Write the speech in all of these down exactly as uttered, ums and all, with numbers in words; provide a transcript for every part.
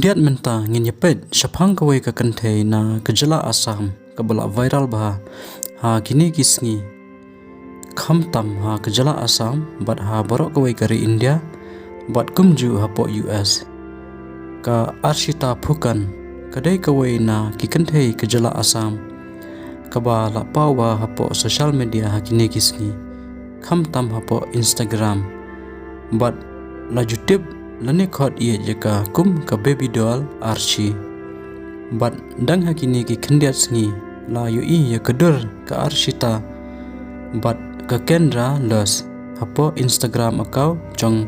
Tiat mynta ngin ïa peit shaphang kawei ka kynthei na ka jylla Assam kaba la viral bha ha kine ki sngi, khamtam ha ka jylla Assam bad ha baroh kawei ka ri India bad kumjuh hapoh U S. Ka Arshita Phukan ka dei kawei na ki kynthei ka jylla Assam kaba la paw bha hapoh social media ha kine ki sngi, khamtam hapoh Instagram. Bad la ju tip lane khot ïa ka kum ka baby doll Arshi. Bad dang ha kine ki khyndiat sngi la ïohi ïa ka dur ka Arshita bad ka Kendra Loss hapoh Instagram account jong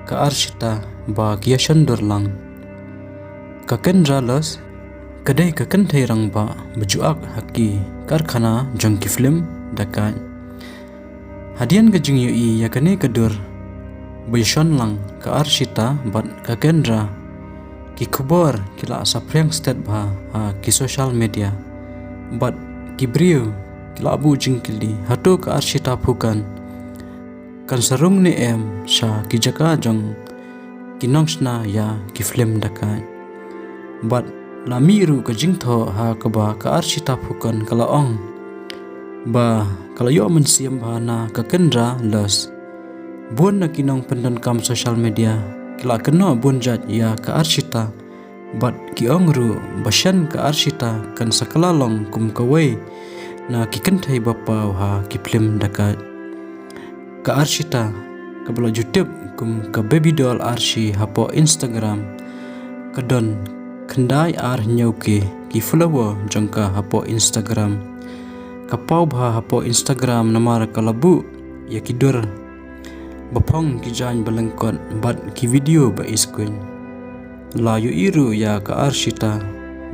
ka Arshita ba ki ïa shon dur lang. Ka Kendra Loss ka dei ka kynthei rangbah ba ju ak ha ki karkhana jong ki film dakaid. Hadien ka jingïohi ïa kane ka dur ba ïa shon lang ka Arshita bad ka Kendra, ki khubor ki la saphriang stet bha ha ki social media. Bad ki briew ki la buh jingkylli, hato ka Arshita Phukan kan sa rung ne em sha ki jaka jong ki nongshna ïa ki film dakaid. Bad la mih ruh ka jingthoh ha kaba ka Arshita Phukan ka la ong ba ka la ïoh mynsiem bha na ka Kendra Loss. Bun na ki nongpyndonkam social media ki la kynnoh bun jait ïa ka Arshita bad ki ong ruh ba shen ka Arshita kan sa kylla long kum kawei na ki kynthei ba paw ha ki film dakaid. Ka Arshita kaba la ju tip kum ka baby doll Arshi hapoh Instagram ka don khyndai ar hynñiew K ki follower jong ka hapoh Instagram. Ka paw bha hapoh Instagram namar ka la buh ïa ki dur ba phong, ki jaiñ ba lyngkot bad ki video ba iskuiñ. La ïohi ruh ïa ka Arshita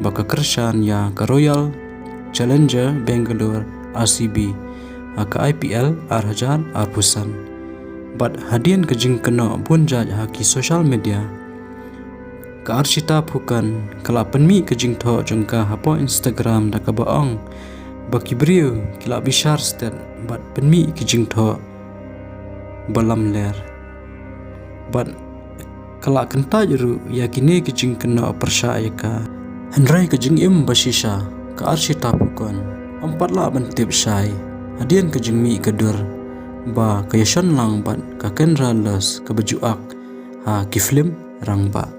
ba ka kyrshan ïa ka Royal Challenger Bangalore, R C B, ha ka I P L ar hajar arphew san. Bad hadien ka jingkynnoh bun jait ha ki social media, ka Arshita Phukan ka la pynmih ka jingthoh jong ka hapoh Instagram da kaba ong ba ki briew ki la bishar stet bad pynmih ki jingthoh ba lamler. Bad ka la kyntait ruh ïa kine ki jingkynnoh pyrshah ïa ka. Hynrei ka jingim ba shisha ka Arshita Phukan ym pat lah ban tip shai hadien ka jingmih ka dur ba ka ïa shon lang bad ka Kendra Loss kaba ju ak ha ki film rangbah.